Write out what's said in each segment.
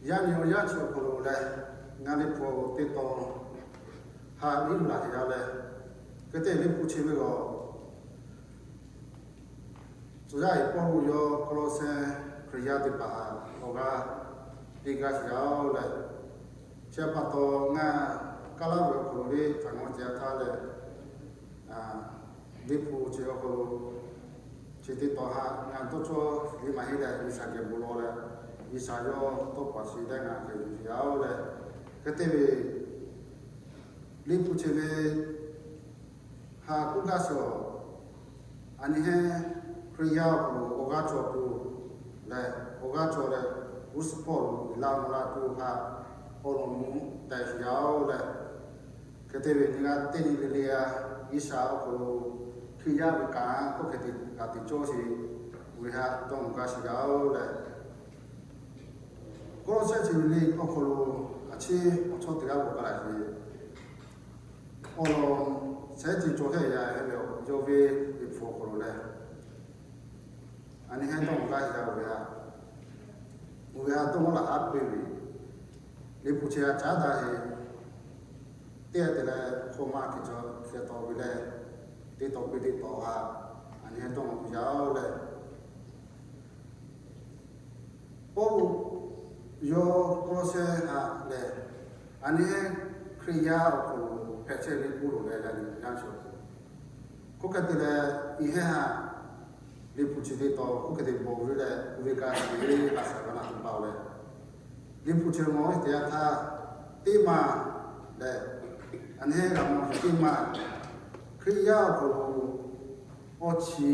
Yaˇ nyi awˬ yanˇ chi awˬ hk'aw lo leh, ngaˬ Liꞈ hpu teˇ tawn haꞈ liˇ laˬ te yaˇ leh, hk'e te Liꞈ hpu chi ve g'aw tcuh yaˇ eˬ Pawˇluꞈ yawˇ Kawˇlawˇsehˇ Hkriꞈ yaˇ teˇ hpaˍ htaꞈ awˬ g'aˇ piˇ gaˇ sheˍ yaˇ-oˬ leh, chi pa taw ngaˬ Kaˇlaˇ ve awˬ hk'aw lo ve htaꞈ ngaˬ ceh htaˇ leh, Liꞈ hpu chi awˬ hk'aw lo chi teˇ tawn haꞈ ngaˬ dawˇ cawˇ liˇ maˇ heˆ leh, G'uiˬsha geh bon lawˬ leh, G'uiˬsha yawˇ tawˇ hpaˍ chi teˇ ngaˬ hk'e yuˬ yaˇ-oˬ leh, hk'e te ve Liꞈ hpu chi ve haꞈ k'oˆ gaˇ sheˍ-oˬ, a nyi heˆ Hkriꞈ yaˇ awˬ hk'aw lo awˬ g'aˇ cawˬ tuˬ leh, awˬ g'aˇ cawˬ leh, g'uˇ suhˍ hpawˇ lo uiˍ la mvuh la tuˬ haꞈ awˬ lawn mvuhˇ tehꞈ sheˍ yaˇ-oˬ leh, hk'e te ve nyi g'a teˇ nyi le le a, G'uiˬsha awˬ hk'aw lo Hkriꞈ yaˇ ve kanˉ k'oˆ hk'e te g'a te cawˇ sheˍ, uiˍ haꞈ dawˇ mvuh gaˇ sheˍ yaˇ-oˬ leh, Kawˇlawˇsehˇ chi ve liꞈ awˬ hk'aw lo a ciˉ awˬ chawˇ teˇ g'aˇ k'awꞈ gaˬ la ve awˬ lawn shehˉ chi cawˬ hehˇ yaˇ hehˉ ve yawˇ ve Liꞈ hpu awˬ hk'aw lo leh, a nyi heˆ dawˇ mvuh gaˇ sheˍ yaˇ-oˬ ve a, uiˍ haꞈ dawˇ mvuh laˬ haˉ peuˬ ve, Liꞈ hpu chi a caˉ daꞈ heˆ, teˇ g'aˇ te leh hk'aw ma hk'e cawˬ hk'e taw ve leh, teˇ tawn piˇ teˇ tawn haꞈ a nyi heˆ dawˇ mvuh tuˬ yaˇ-oˬ leh, Pawˇluꞈ yawˇ Kawˇlawˇsehˇ haꞈ lehˬ, a nyi heˆ Hkriꞈ yaˇ awˬ hk'aw lo hpehꞈ chehˇ ve Pawˇluꞈ leh yaˇ nyi awˬ yanˇ chi awˬ hk'aw lo, hk'oˆ hk'e te leh, iˉ heˆ haꞈ Liꞈ hpu chi teˇ tawn hk'oˆ hk'e te bawˬ ve leh, oˇ ve ka te ve a shaˍ g'a na tuˬ pa-oˬ leh, Liꞈ hpu chi mawˬ teˇ yanˇ htaˇ, teˇ maˬ lehˬ, a nyi heˆ g'a mawˬ ve teˇ maˬ, Hkriꞈ yaˇ awˬ hk'aw lo awˇ chi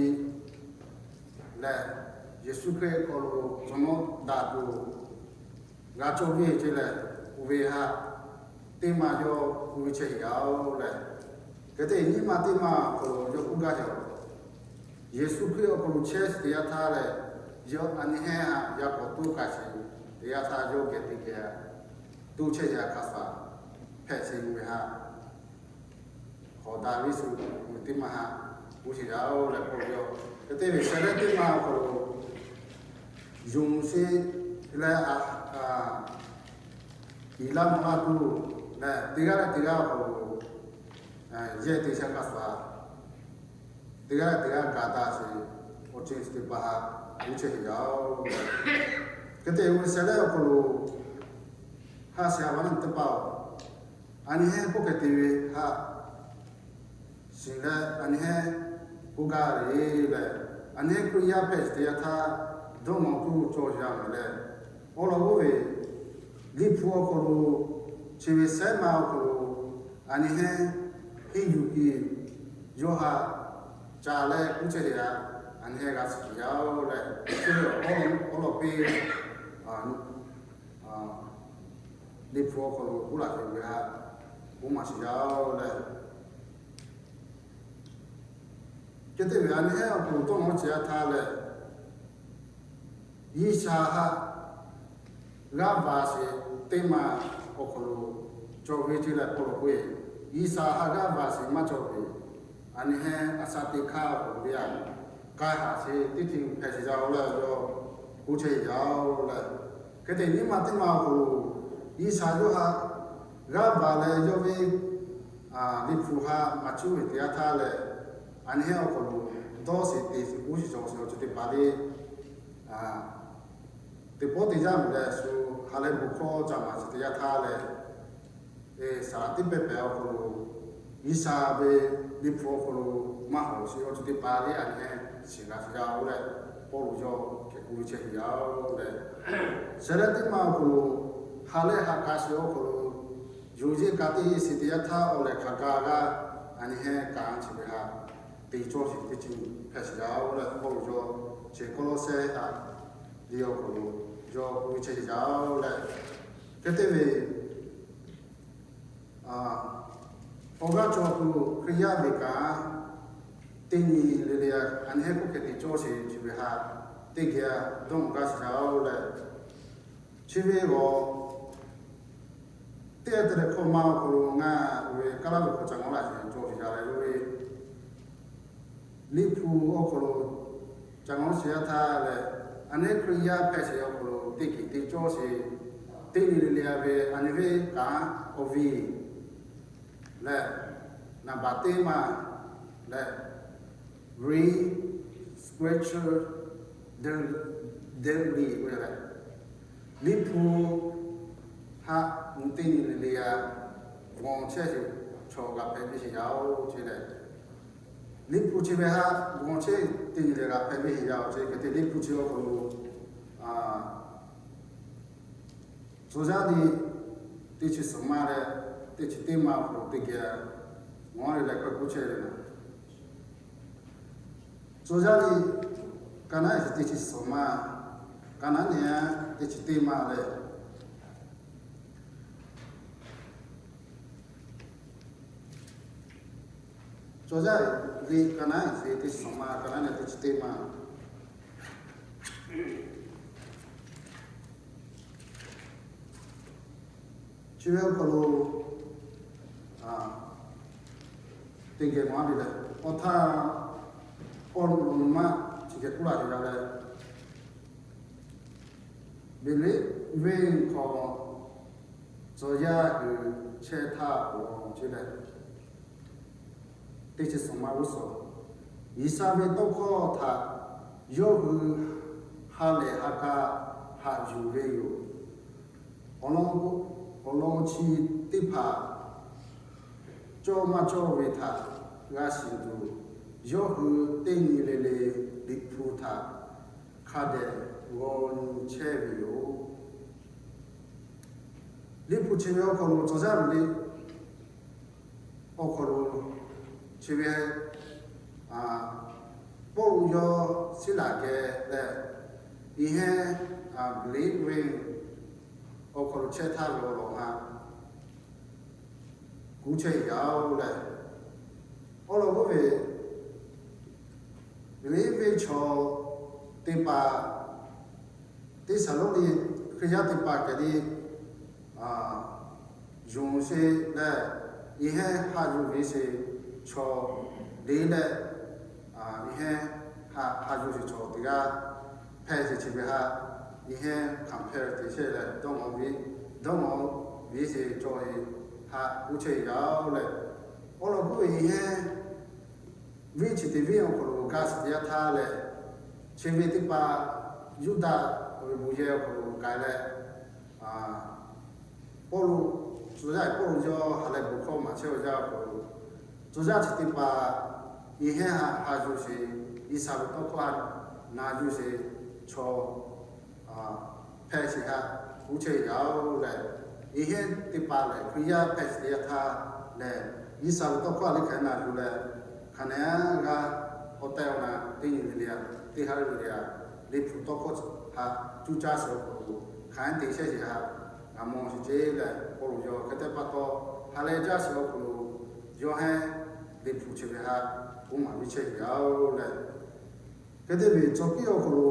lehˬ, Yeˍsuˆ Hkriꞈ awˬ hk'aw lo cawˬ nawˉ daꞈ tuˬ g'a cawˬ ve ce lehˬ, oˇ ve haꞈ teˇ maˬ yawˇ k'oˆ ve chehˇ yaˇ-oˬ leh, hk'e te nyiˇ maˬ teˇ maˬ awˬ hk'aw lo yawˇ k'oˆ gaˇ sheˍ-oˬ, Yeˍsuˆ Hkriꞈ awˬ hk'aw lo chehˇ sheˍ teˇ yanˇ htaˇ lehˬ, yawˇ a nyi heˆ haꞈ yaˇ k'awꞈ toˇ kaꞈ sheˍ teˇ yanˇ htaˇ yawˇ geh teˇ geh toˇ chehˇ yaˇ hk'a shuˍ hpehꞈ sheˍ ve haꞈ hawˍ daꞈ ve shu teˇ maˬ haꞈ k'oˆ sheˍ yaˇ-oˬ leh k'oˆ ve yoˬ. Hk'e te ve shehˍ lehˉ teˇ maˬ awˬ hk'aw lo yonˍ sheˍ leh, iˉ laˇ mvuh laˇ tuˬ leh, teˇ g'aˇ leh teˇ g'aˇ awˬ hk'aw lo yehˇ te chehˇ hk'a shuˍ, teˇ g'aˇ leh teˇ g'aˇ ga daꞈ sheˍ awˬ ceuˬ chi teˇ hpaˍ haꞈ k'oˆ chehˇ sheˍ yaˇ-oˬ. Hk'e te ve shehˍ lehˉ awˬ hk'aw lo haꞈ sheˍ a va naˇ teˇ hpaˍ-oˬ, a nyi heˆ k'oˆ hk'e te ve haꞈ shiˍ leh, a nyi heˆ k'oˆ gaˇ ve lehˬ, a nyi heˆ Hkriꞈ yaˇ hpehꞈ sheˍ teˇ yanˇ htaˇ dawˇ mawˬ tuˬ cawˬ yaˇ ve lehˬ, awˬ lawn oˇ ve Liꞈ hpu awˬ hk'aw lo, chi ve shehˉ ma awˬ hk'aw lo, a nyi heˆ henˇ yuˬ piˇ yawˇ haꞈ ca leh k'oˆ chehˇ ve haꞈ, a nyi heˆ g'a shiˍ yaˇ-oˬ leh, chi ve awˬ lawn piˇ Liꞈ hpu awˬ hk'aw lo k'oˆ laˬ hk'e ve haꞈ k'oˆ maˇ shiˍ yaˇ-oˬ leh, hk'e te ve a nyi heˆ awˬ hk'aw lo tawˇ nawˉ ce a htaˇ lehˬ, G'uiˬsha haꞈ g'aˇ va sheˍ teˇ maˬ awˬ hk'aw lo cawˬ ve ce leh k'oˆ law k'o-e, G'uiˬsha haꞈ g'aˇ va sheˍ maˇ cawˬ ve, a nyi heˆ a shaꞈ teꞈ hk'aˇ awˬ hk'aw lo ve haꞈ k'ai haˍ sheˍ teˇ ceuˬ hpehꞈ sheˍ yaˇ-oˬ leh, yawˇ k'oˆ chehˇ yaˇ-oˬ leh, hk'e te nyiˇ maˬ teˇ maˬ awˬ hk'aw lo G'uiˬsha yawˇ haꞈ g'aˇ va leh yawˇ ve Liꞈ hpu haꞈ maˍ cuˇ ve teˇ yanˇ htaˇ lehˬ, a nyi heˆ awˬ hk'aw lo dawˇ sheˍ te sheˍ k'oˆ sheˍ cawˬ sheˍ awˬ ceuˬ teˇ hpaˍ le teˇ pawˆ teˇ yanˇ ve leh shu ha lehˬ bon hkawˇ ca maˍ sheˍ teˇ yanˇ htaˇ lehˬ, saˍ laꞈ teˇ pehˇ pehˍ awˬ hk'aw lo G'uiˬsha ve Liꞈ hpu awˬ hk'aw lo maˇ hawˍ sheˍ awˬ ceuˬ teˇ hpaˍ le a nyi heˆ shiˍ g'a sheˍ yaˇ-oˬ leh, Pawˇluꞈ yawˇ hk'e k'oˆ ve chehˇ sheˍ yaˇ-oˬ leh, shehˍ lehˉ teˇ maˬ awˬ hk'aw lo haꞈ leh haꞈ k'a sheˍ awˬ hk'aw lo yonˍ yeˇ ka teˇ yeˇ sheˍ teˇ yanˇ htaˇ awˬ lehˬ hk'aˬ ga g'aˇ a nyi heˆ kanˉ chi ve haꞈ te cawˇ sheˍ teˇ ceuˬ hpehꞈ sheˍ yaˇ-oˬ leh, Pawˇluꞈ yawˇ chi Kawˇlawˇsehˇ haꞈ liꞈ awˬ hk'aw lo yawˇ k'oˆ ve chehˇ sheˍ yaˇ-oˬ leh, hk'e te ve awˬ g'aˇ cawˬ tuˬ Hkriꞈ yaˇ ve kanˉ teˇ nyi le le a nyi heˆ k'oˆ hk'e te cawˇ sheˍ chi ve haꞈ teˇ geh dawˇ mawˬ gaˇ sheˍ yaˇ-oˬ leh, chi ve g'aw teˇ g'aˇ te leh hkawˇ ma awˬ hk'aw lo ngaˬ ve Kaˇlaˇ ve hk'aw ca ngawˉ laˇ sheˍ cawˬ sheˍ yaˇ leh, yawˇ ve Liꞈ hpu awˬ hk'aw lo ca ngawˉ sheˍ yaˇ htaˇ leh, a nyi heˆ Hkriꞈ yaˇ hpehꞈ sheˍ awˬ hk'aw lo teˇ kiˬ te cawˇ sheˍ teˇ nyi le le a ve a nyi ve kaꞈ awˬ viˉ leh, naˍ baꞈ teˇ maˇ leh, read scripture daily k'oˆ ve leh, Liꞈ hpu haꞈ nyi teˇ nyi le le a g'awˬ chehˇ ve chaw g'a hpehꞈ ve sheˍ yaˇ-oˬ ce leh, Liꞈ hpu chi ve haꞈ g'awˬ chehˇ teˇ nyi le g'a hpehꞈ ve sheˍ yaˇ-oˬ ce. Hk'e te Liꞈ hpu chi awˬ hk'aw lo Tcuh yaˇ liꞈ teˇ chi suhˍ ma leh teˇ chi teˇ ma awˬ hk'aw lo teˇ geh mawˬ le leh k'awꞈ k'oˆ chehˇ ve yoˬ. Tcuh yaˇ liꞈ ka naˉ teˇ chi suhˍ ma, ka naˉ nehˬ teˇ chi teˇ ma leh, tcuh yaˇ liꞈ ka naˉ teˇ chi suhˍ ma, ka naˉ nehˬ teˇ chi teˇ ma chi ve awˬ hk'aw lo teˇ geh mawˬ le leh, awˬ htaˇ Pawˇluꞈ maˇ chi geh k'oˆ laˇ ve yoˬ leh, Beˍleˍveˆ hk'aw tcuh yaˇ hui chehˇ htaˇ awˬ lawn chi leh, teˇ chi suhˍ ma g'uˇ suhˍ, G'uiˬsha ve tawˇ hkawˇ htaꞈ yawˇ hui ha lehˬ ha k'a haꞈ yuˬ ve yoˬ. Awˬ lawn chi teˇ hpaˍ cawˇ maˇ cawˇ ve htaꞈ g'a shiˍ tuˬ, yawˇ hui teˇ nyi le le Liꞈ hpu htaꞈ hk'a dehꞈ g'aw nyi chehˇ ve yoˬ. Liꞈ hpu chi ve awˬ hk'aw lo tcuh yaˇ ve le awˬ hk'aw lo chi ve Pawˇluꞈ yawˇ Siˉlaꞈ geh leh, Beˍleˍveˆ awˬ hk'aw lo chehˇ htaˇ ve awˬ lawn haꞈ k'oˆ chehˇ yaˇ-oˬ leh, awˬ lawn k'oˆ ve, Beˍleˍveˆ chaw teˇ hpaˍ, Teˇsaˍlawˇniˆ Hkriꞈ yaˇ teˇ hpaˍ kehˬ le yonˍ sheˍ leh, Yeˍsuˆ haꞈ yuˬ ve sheˍ chaw le leh, Yeˍsuˆ haꞈ yuˬ sheˍ chaw teˇ g'aˇ hpehꞈ sheˍ chi ve haꞈ, Yeˍsuˆ hkanˍ hpehꞈ ve teˇ sheˍ leh, dawˇ nawˬ ve, dawˇ nawˬ ve sheˍ chaw haꞈ k'oˆ chehˇ yaˇ-oˬ leh, awˬ lawn k'oˆ ve, Yeˍsuˆ venˇ chi teˇ venˇ awˬ hk'aw lo gaˇ shiˍ teˇ yanˇ htaˇ leh, chi ve teˇ hpaˍ Yuˇdaꞈ ve bon yehˬ awˬ hk'aw lo k'ai leh, Pawˇluꞈ, tcuh yaˇ Pawˇluꞈ yawˇ ha lehˬ bon hkawˇ maˍ chehˇ ve yaˇ awˬ hk'aw lo, tcuh yaˇ chi teˇ hpaˍ Yeˍsuˆ haꞈ haꞈ yuˬ sheˍ, G'uiˬsha ve tawˇ hkawˇ haꞈ na yuˬ sheˍ chaw hpehꞈ sheˍ haꞈ k'oˆ chehˇ yaˇ-oˬ leh, Yeˍsuˆ teˇ hpaˍ lehˬ Hkriꞈ yaˇ hpehꞈ sheˍ teˇ yanˇ htaˇ lehˬ, G'uiˬsha ve tawˇ hkawˇ a liˇ hk'aˬ hk'e na yuˬ leh, hk'aˬ nehˬ g'a k'awꞈ tehꞈ awˬ na teˇ nyi le le a, teˇ ha le le a, Liꞈ hpu tawˇ hkawˇ haꞈ cuˇ caˇ sheˍ awˬ hk'aw lo hk'aˬ hk'e te chehˇ sheˍ haꞈ g'a mawˬ sheˍ ce leh, Pawˇluꞈ yawˇ hk'e te pa taw ha lehˬ caˇ sheˍ awˬ hk'aw lo yawˇ hui Liꞈ hpu chi ve haꞈ k'oˆ maˍ piˇ chehˇ yaˇ-oˬ leh, hk'e te ve cawˬ piˇ awˬ hk'aw lo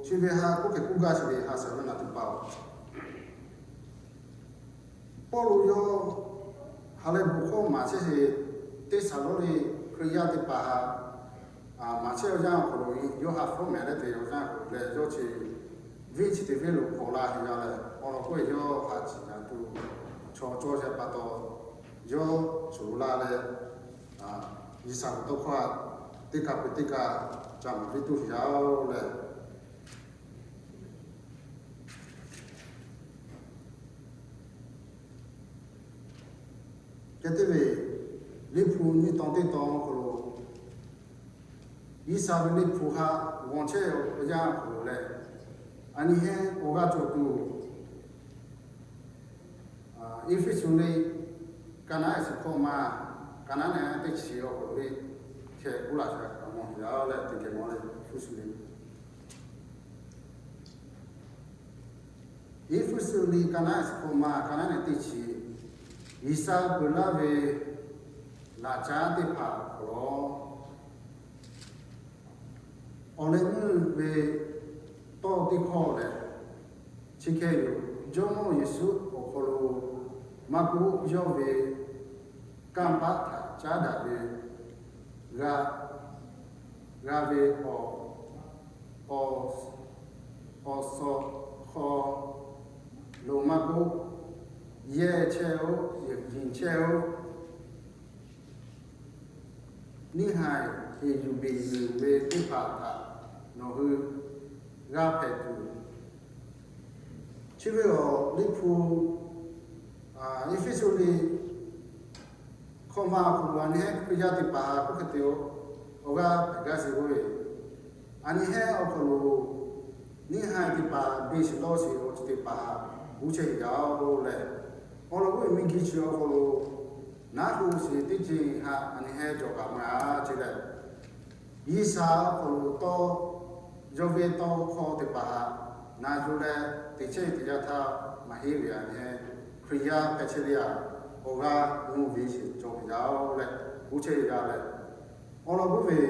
chi ve haꞈ k'oˆ hk'e k'oˆ gaˇ sheˍ ve haꞈ shaˍ ve naˬ teˇ hpaˍ-oˬ, Pawˇluꞈ yawˇ ha lehˬ bon hkawˇ maˍ chehˇ sheˍ, Teˇsaˍlawˇniˆ Hkriꞈ yaˇ teˇ hpaˍ haꞈ maˍ chehˇ ve yaˇ awˬ hk'aw lo yawˇ haꞈ hpfuhˇ mehˍ leh te awˬ yanˇ hk'aw lo leh yawˇ chi venˇ chi teˇ venˇ lo k'awꞈ la heˍ yaˇ leh, awˬ lawn k'oˆ ve yawˇ haꞈ ciˍ na tuˬ chaw cawˇ sheˍ pa taw, yawˇ shuˍ la leh G'uiˬsha ve tawˇ hkawˇ haꞈ teˇ kaˬ peuˬ teˇ kaˬ ca maˍ piˇ tuˬ heˍ yaˇ-oˬ leh, hk'e te ve Liꞈ hpu nyiˇ tawn teˇ tawn awˬ hk'aw lo, G'uiˬsha ve Liꞈ hpu haꞈ g'awˬ chehˇ ve yaˇ awˬ hk'aw lo leh, a nyi heˆ awˬ g'aˇ cawˬ tuˬ, Eˇfeˇsuꞈ liꞈ ka naˉ ehˉ suhˍ hkawˇ ma, ka naˉ nehˬ teˇ chi awˬ hk'aw lo le, hk'e k'oˆ laˇ shaˍ kaꞈ mawˬ yaˇ leh teˇ geh mawˬ leh Eˇfeˇsuꞈ liꞈ Eˇfeˇsuꞈ liꞈ ka naˉ ehˉ suhˍ hkawˇ ma, ka naˉ nehˬ teˇ chi, G'uiˬsha peuˬ laˇ ve laꞈ caˉ teˇ hpaˍ awˬ hk'aw lo, awˬ leh meuˇ ve tawˇ teˇ hkawˇ lehˬ, chi hk'e yoˬ. Jawˇmawˇ Yeˍsuˆ awˬ hk'aw lo maˇ k'oˆ, yawˇ ve kanˇ paˆ htaꞈ caˉ daꞈ ve g'a, g'a ve awˬ, awˬ, awˬ suhˍ hk'aw Loˍ maˇ k'oˆ, yehˇ chehˇ-oˆ, yehˬ nyi chehˇ-oˆ. Neˇ haiˬ heˍ yuˬ beˬ yuˬ ve teˇ hpaˍ htaꞈ nawˬ hui g'a hpehꞈ tuˬ, chi ve awˬ Liꞈ hpu Eˇfeˇsuꞈ liꞈ hkawꞈ ma awˬ hk'aw lo a nyi heˉ Hkriꞈ yaˇ teˇ hpaˍ k'oˆ hk'e te-o, awˬ g'aˇ hpehꞈ gaˇ sheˍ k'oˆ ve, a nyi heˉ awˬ hk'aw lo neˇ haiˬ teˇ hpaˍ beˬ shiˍ lawˇ shiˍ awˬ ceuˬ teˇ hpaˍ htaꞈ gu chehˇ ve yaˇ-oˬ leh, awˬ lawn k'oˆ ve miˬguiˬ chi awˬ hk'aw lo naˉ hu shiˍ teˇ ceuˬ htaꞈ a nyi heˉ cawˬ kaꞈ maˇ g'a ce leh, G'uiˬsha awˬ hk'aw lo tawˇ, yawˇ ve tawˇ hkawˇ teˇ hpaˍ htaꞈ na yuˬ leh, teꞈ chehˇ ve teˇ yanˇ htaˇ maˇ heˆ ve a nyi heˉ Hkriꞈ yaˇ hpehꞈ chehˇ ve a, awˬ g'aˇ mvuhˇ ve shiˍ cawˬ ve yaˇ-oˬ leh, gu chehˇ ve yaˇ leh, awˬ lawn k'oˆ ve,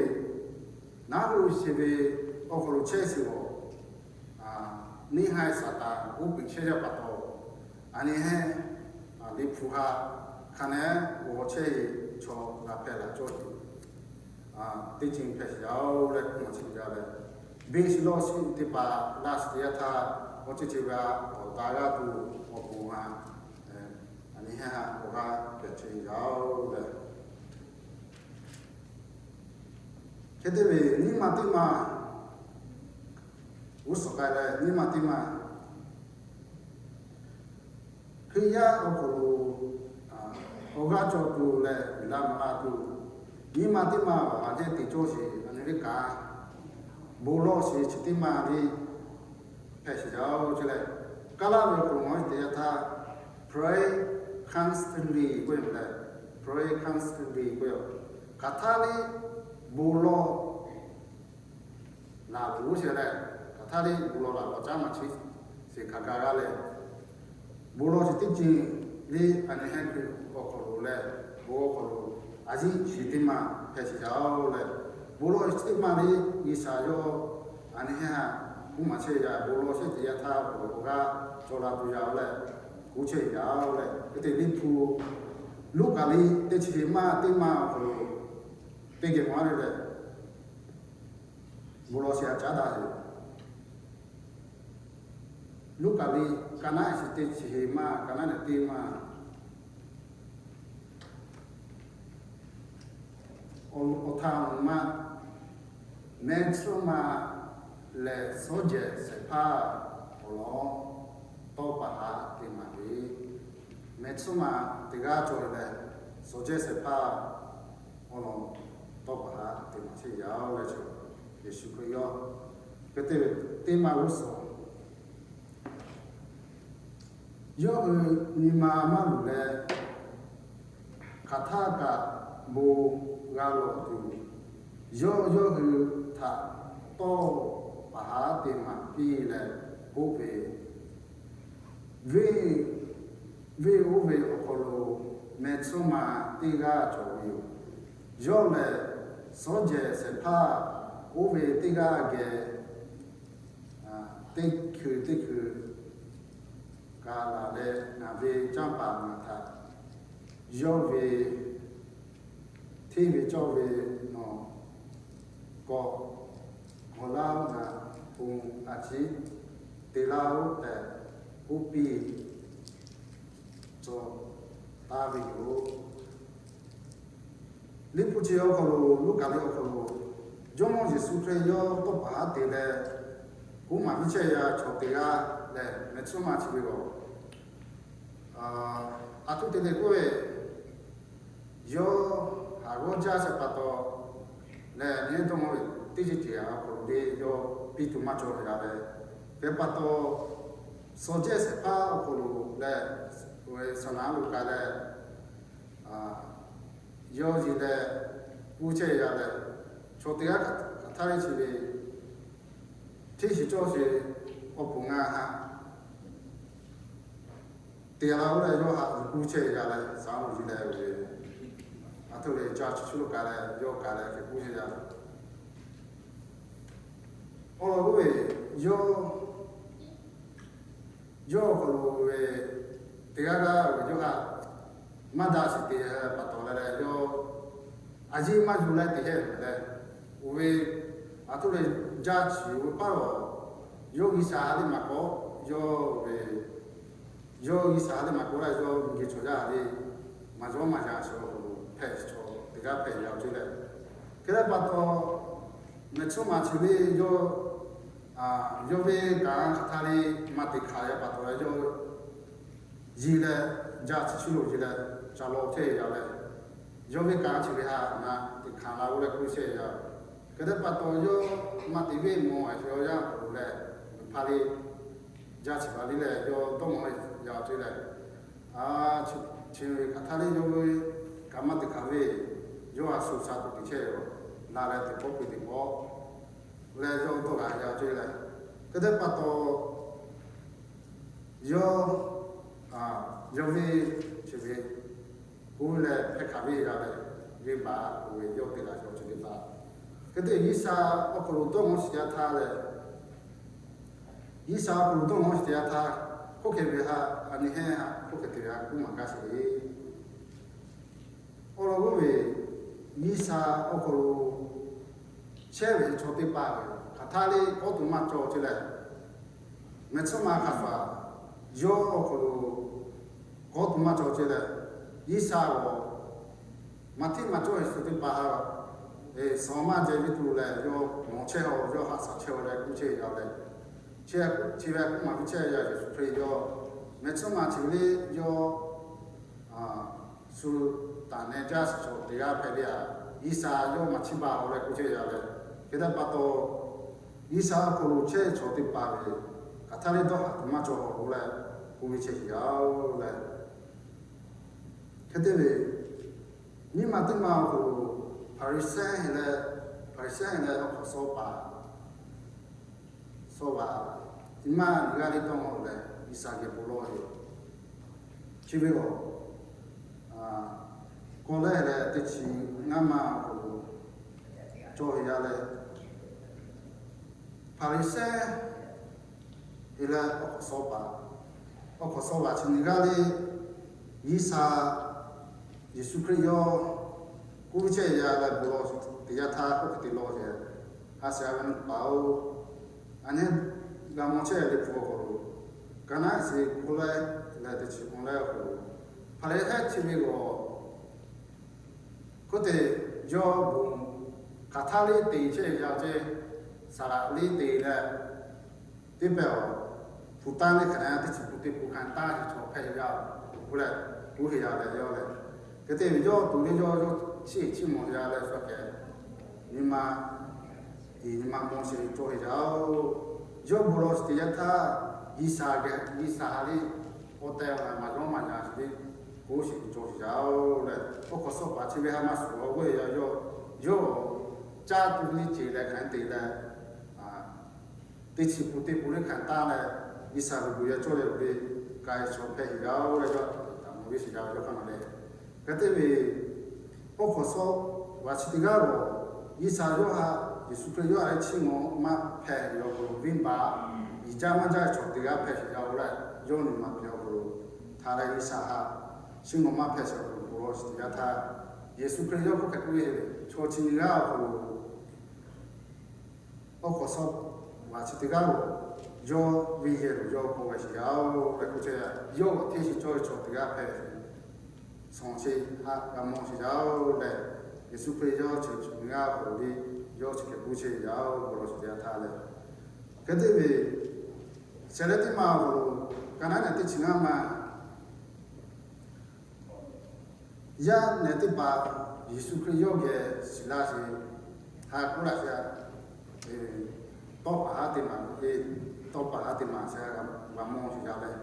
naˉ hu shiˍ ve awˬ hk'aw lo chehˇ shiˍ-oˬ, neˇ haiˬ Saˍtanˍ uˉ peꞈ chehˇ yaˇ pa taw, a nyi heˉ Liꞈ hpu htaꞈ hk'a nehˉ g'aw chehˇ ve chaw g'a hpehꞈ la cawˇ tuˬ teˇ ceuˬ hpehꞈ shiˍ yaˇ-oˬ leh, hk'oˆ maˇ chi ve yaˇ leh, beˬ shiˍ lawˇ shiˍ teˇ hpaˍ laˇ shiˍ teˇ yanˇ htaˇ, awˬ ceuˬ ceuˬ g'a tawˍ daꞈ g'a tuˬ awˬ bon htaꞈ a nyi heˉ htaꞈ awˬ g'aˇ hpehꞈ chehˇ ve yaˇ-oˬ leh, hk'e te ve nyiˇ maˬ teˇ maˬ g'uˇ suhˍ k'ai leh, nyiˇ maˬ teˇ maˬ Hkriꞈ yaˇ awˬ hk'aw lo awˬ g'aˇ cawˬ tuˬ leh, uiˍ la maˍ la tuˬ, nyiˇ maˬ teˇ maˬ awˬ laꞈ jehˇ te cawˇ sheˍ a nyi ve kaꞈ, bon lawˇ sheˍ chi teˇ maˬ le hpehꞈ shiˍ yaˇ-oˬ ce leh, Kaˇlaˇ ve awˬ hk'aw lo ngaˬ hui teˇ yanˇ htaˇ, pray constantly k'oˆ ve leh, pray constantly k'oˆ ve, hk'aˬ htaˇ le bon lawˇ laˬ loˬ sheˍ leh, hk'aˬ htaˇ le bon lawˇ laˬ loˬ caˉ maˬ chi sheˍ hk'aˬ gaˬ g'a leh, bon lawˇ chi teˇ ceuˬ le a nyi heˉ Hkriꞈ awˬ hk'aw lo leh, bon awˬ hk'aw lo a ciˉ chi teˇ maˬ hpehꞈ shiˍ yaˇ-oˬ leh, bon lawˇ chi teˇ maˬ le G'uiˬsha yawˇ a nyi heˉ htaꞈ k'oˆ maˍ chehˇ ve yaˇ, bon lawˇ sheˍ teˇ yanˇ htaˇ awˬ g'aˇ cawˬ la tuˬ yaˇ-oˬ leh, gu chehˇ yaˇ-oˬ leh, hk'e te Liꞈ hpu Luˉkaꞈ liꞈ teˇ chi maˬ teˇ maˬ awˬ hk'aw lo teˇ geh maˍ le leh, bon lawˇ sheˍ a caˉ daꞈ ve. Luˉkaꞈ liꞈ ka naˉ shiˍ teˇ chi maˬ, ka naˉ leh teˇ maˬ awˬ htaꞈ maˇ, mehˇ tcuhˉ ma lehˬ shawˉ jehˬ shehˍ hpaˇ awˬ lawn tawˇ pa haˉ te maˍ ve, mehˇ tcuhˉ ma teˇ g'aˇ cawˬ leh, shawˉ jehˬ shehˍ hpaˇ awˬ lawn tawˇ pa haˉ te maˍ chehˇ yaˇ-oˬ leh, Yeˍsuˆ Hkriꞈ yawˇ hk'e te ve teˇ maˬ g'uˇ suhˍ yawˇ hui nyi ma maˇ luˬ leh, hk'aˬ htaˇ kaꞈ bon g'a lawˬ tuˬ, yawˇ yawˇ hui htaꞈ tawˇ pa haˉ te maˍ piˇ leh k'oˆ ve, venˇ, venˇ oˇ ve awˬ hk'aw lo mehˇ tcuhˉ ma teˇ g'aˇ cawˬ ve yoˬ. Yawˇ lehˬ, shawˉ jehˬ shehˍ hpaˇ oˇ ve teˇ g'aˇ geh teˇ hkui teˇ hkui kaꞈ laˬ leh, ngaˬ ve canˇ paˍ ngaˬ htaꞈ yawˇ ve hteˇ ve cawˇ ve nawˬ k'awꞈ g'awˬ laˇ-oˆ, ngaˬ ponˬ a ciˉ te laˇ-oˆ tehꞈ k'oˆ piˇ cawˬ taˍ ve yoˬ. Liꞈ hpu chi awˬ hk'aw lo, Luˉkaꞈ liꞈ awˬ hk'aw lo, Jawˇmawˇ Yeˍsuˆ Hkriꞈ yawˇ tawˇ pa haˉ te leh, k'oˆ maˍ piˇ chehˇ yaˇ chaw teˇ g'aˇ lehˬ, mehˇ tcuhˉ ma chi ve yoˬ. A htoꞈ te leh k'oˆ ve, yawˇ haˍ g'awˇ jaˇ shehˍ pa taw lehˬ, nehˉ dawˇ ve teˇ ceuˬ ceuˬ awˬ hk'aw lo le yawˇ piˇ tuˬ maˇ cawˬ ve g'a leh, hk'e pa taw, shawˉ jehˬ shehˍ hpaˇ awˬ hk'aw lo lehˬ, saˍ naˍ lo k'ai leh, yawˇ yeˬ leh k'oˆ chehˇ g'a leh, chaw teˇ g'aˇ hk'aˬ htaˇ le chi ve hteˇ shiˍ cawˇ sheˍ awˬ pon ngaˬ haꞈ te laˇ-oˆ leh, yawˇ haꞈ k'oˆ chehˇ g'a leh, saˍ naˍ lo yeˬ leh ve, a htoꞈ ve ca chi shu lo k'ai leh, yawˇ k'ai leh hk'e k'oˆ chehˇ g'a leh, awˬ lawn k'oˆ ve, yawˇ yawˇ awˬ hk'aw lo ve teˇ g'aˇ g'aˇ ve yawˇ haꞈ maˇ daꞈ sheˍ te pa taw leh leh, yawˇ a yeˇ maˇ yuˬ leh te hehˇ ve leh, oˇ ve a htoꞈ ve jaˇ chi ve paˇ lawˬ, yawˇ G'uiˬsha ha lehˬ maˇ k'awꞈ, yawˇ ve yawˇ G'uiˬsha ha lehˬ maˇ k'oˆ leh, yawˇ miˬguiˬ chaw yaˇ ha lehˬ maˇ yawˇ maˇ yaˇ shuˍ awˬ hk'aw lo hpehꞈ chaw teˇ g'aˇ hpehꞈ yaˇ oˬ ceˇ leh, hk'e te pa taw, mehˬ tsuhˇ ma chi ve yawˇ, yawˇ ve kanˉ hk'aˬ htaˇ lehˬ maˇ te hkanˍ yaˇ pa taw, yawˇ yiˇ leh, jaˇ chi shuˍ lo yiˇ leh, ca law chehˇ yaˇ leh, yawˇ ve kanˉ chi ve htaꞈ na te hkanˍ la oˬ leh k'oˆ chehˇ yaˇ. Hk'e te pa taw, yawˇ maˇ te ve mawˬ a shu yaˇ awˬ hk'aw lo leh, hk'a lehˬ, jaˇ chi ba liˇ leh yawˇ dawˇ mawˬ yaˇ ceˇ leh, chi ve hk'aˬ htaˇ lehˬ yawˇ ve kanˉ maˇ te hkanˍ ve, yawˇ a shu sha tuˬ te chehˇ yoˬ. La leh teˇ pawˆ peuˬ teˇ pawˆ leh yawˇ dawˇ g'a yaˇ ceˇ leh, hk'e te pa taw, yawˇ, yawˇ ve chi ve k'oˆ leh hpehꞈ hkanˍ ve yaˇ leh, venˇbaˆ k'oˆ ve yawˇ te la sha chi teˇ hpaˍ. Hk'e te G'uiˬsha awˬ hk'aw lo dawˇ mawˬ shiˍ yaˇ htaˇ leh, G'uiˬsha awˬ hk'aw lo dawˇ mawˬ shiˍ yaˇ htaˇ, hk'oˆ hk'e ve htaꞈ a nyi heˆ, hk'oˆ hk'e te ve htaꞈ k'oˆ maˍ gaˇ sheˍ ve, awˬ lawn k'oˆ ve, G'uiˬsha awˬ hk'aw lo chehˇ ve chaw teˇ hpaˍ ve hk'aˬ htaˇ lehˬ kawˉ tuˬ maˇ cawˬ ceˇ leh, mehˬ tsuhˇ ma hk'a shuˍ yawˇ awˬ hk'aw lo kawˉ tuˬ maˇ cawˬ ceˇ leh, G'uiˬsha awˬ maˇ hteˇ maˇ cawˇ ve shu teˇ hpaˍ htaꞈ suh maˇ jehˬ ve tuˬ leh, yawˇ mawˬ chehˇ a, yawˇ haꞈ shaˍ chehˇ a leh k'oˆ chehˇ yaˇ leh, chi ve htaꞈ k'oˆ maˍ ve chehˇ yaˇ Yeˍsuˆ Hkriꞈ yawˇ mehˬ tsuhˇ ma chi ve lehˬ yawˇ shu taˍ neh jaˇ shiˍ chaw teˇ g'aˇ hpehꞈ ve htaꞈ G'uiˬsha yawˇ maˇ chiˇ baˬ a leh k'oˆ chehˇ yaˇ leh, hk'e te pa taw, G'uiˬsha awˬ hk'aw lo chehˇ ve chaw teˇ hpaˍ ve hk'aˬ htaˇ lehˬ dawˇ haˍ tuˬ maˇ cawˬ a leh k'oˆ ve chehˇ yaˇ oˬ leh, hk'e te ve, nyiˇ ma teˇ ma awˬ hk'aw lo Hpaˍriˍsehˇ leh, Hpaˍriˍsehˇ leh awˬ hk'awꞈ shawˉ paˍ, shawˉ paˍ, nyi ma nyi g'aˇ lehˬ dawˇ mawˬ leh G'uiˬsha geh bon lawˬ ve, chi ve awˬ kawˆ lehˬ leh teˇ chi ngaˇ ma awˬ hk'aw lo cawˬ ve yaˇ leh, Hpaˍriˍsehˇ leh awˬ hk'awꞈ shawˉ paˍ, awˬ hk'awꞈ shawˉ paˍ chi nyi g'aˇ lehˬ G'uiˬsha Yeˍsuˆ Hkriꞈ yawˇ k'oˆ ve chehˇ yaˇ leh bon lawˬ teˇ yanˇ htaˇ k'oˆ hk'e te lawˬ ve, ha sheh a ve nyi paˍ oˬ, a nyi g'a mawˬ chehˇ ve hpu awˬ hk'aw lo, ka naˉ shiˍ k'oˆ leh leh teˇ chi k'oˆ leh awˬ hk'aw lo, Hpaˍriˍsehˇ chi ve g'awˬ hk'oˆ te yawˇ bon hk'aˬ htaˇ lehˬ te chehˇ yaˇ ceˇ, saˍlaꞈ lehˬ te leh teˇ pehˍ awˬ hpu taˇ lehˬ hk'aˬ na teˇ chi hpu teˇ hpu hkanˍ taˇ shiˍ chaw hpehꞈ yaˇ oˬ k'oˆ leh, k'oˆ heˆ yaˇ leh yawˇ leh, hk'e te ve yawˇ tuˬ lehˬ yawˇ yawˇ chiˇ chiˇ mawˬ yaˇ leh shu kehˬ nyi ma, nyi ma mawˬ sheˍ cawˬ heˆ yaˇ oˬ, yawˇ bon lawˬ shiˍ teˇ yanˇ htaˇ G'uiˬsha geh G'uiˬsha ha lehˬ k'awꞈ te a maˇ yawˇ maˇ yaˇ shiˍ lehˬ k'oˆ sheˍ cawˬ heˆ yaˇ oˬ leh, awˬ hk'awꞈ shawˉ paˍ chi ve ha maˇ suhˍ a g'oˇ yaˇ yawˇ, yawˇ caˇ tuˬ nyi ceˬ leh hkanˍ te leh teˇ chi hpu teˇ hpu lehˬ hkanˍ taˇ leh, G'uiˬsha ve bon yaˇ cawˇ leh ve k'ai chaw hpehꞈ heˆ yaˇ oˬ leh yawˇ taˍ mawˬ ve shiˍ yaˇ ve yawˇ hk'aˇ ma leh, hk'e te ve awˬ hk'awꞈ shawˉ paˍ chi teˇ g'aˇ lehˬ, G'uiˬsha yawˇ htaꞈ Yeˍsuˆ Hkriꞈ yawˇ htaꞈ lehˬ chiˇ mawˬ maˇ hpehꞈ ve awˬ hk'aw lo venˇbaˆ yiˍ jaˇ maˇ jaˇ ve chaw teˇ g'aˇ hpehꞈ sheˍ yaˇ oˬ leh, yawˇ nyi ma piˇ awˬ hk'aw lo htaꞈ leh G'uiˬsha htaꞈ chiˇ mawˬ maˇ hpehꞈ sheˍ awˬ hk'aw lo bon lawˬ shiˍ teˇ yanˇ htaˇ, Yeˍsuˆ Hkriꞈ yawˇ hk'oˆ hk'e k'oˆ ve, chaw chi nyi g'aˇ awˬ hk'aw lo awˬ hk'awꞈ shawˉ paˍ chi teˇ g'aˇ lehˬ, yawˇ ve yehˬ lo yawˇ k'oˆ ve shiˍ yaˇ oˬ leh k'oˆ chehˇ yaˇ, yawˇ awˬ hteˇ shiˍ cawˇ ve chaw teˇ g'aˇ hpehꞈ sheˍ, shawˍ sheˍ haꞈ g'a mawˬ sheˍ yaˇ oˬ leh, Yeˍsuˆ Hkriꞈ yawˇ chi nyi g'aˇ awˬ hk'aw lo lehˬ yawˇ chi hk'e k'oˆ chehˇ yaˇ oˬ bon lawˬ shiˍ teˇ yanˇ htaˇ leh, hk'e te ve shehˍ leh teˇ ma awˬ hk'aw lo, ka naˉ nehˬ teˇ chi ngaˇ ma yaˇ nehˬ teˇ hpaˍ Yeˍsuˆ Hkriꞈ yawˇ geh shiˍ laˇ sheˍ, ha k'oˆ laˇ sheˍ, tawˇ paˍ haˉ teˇ maˬ, tawˇ paˍ haˉ teˇ maˬ sheˍ g'a mawˬ sheˍ yaˇ leh,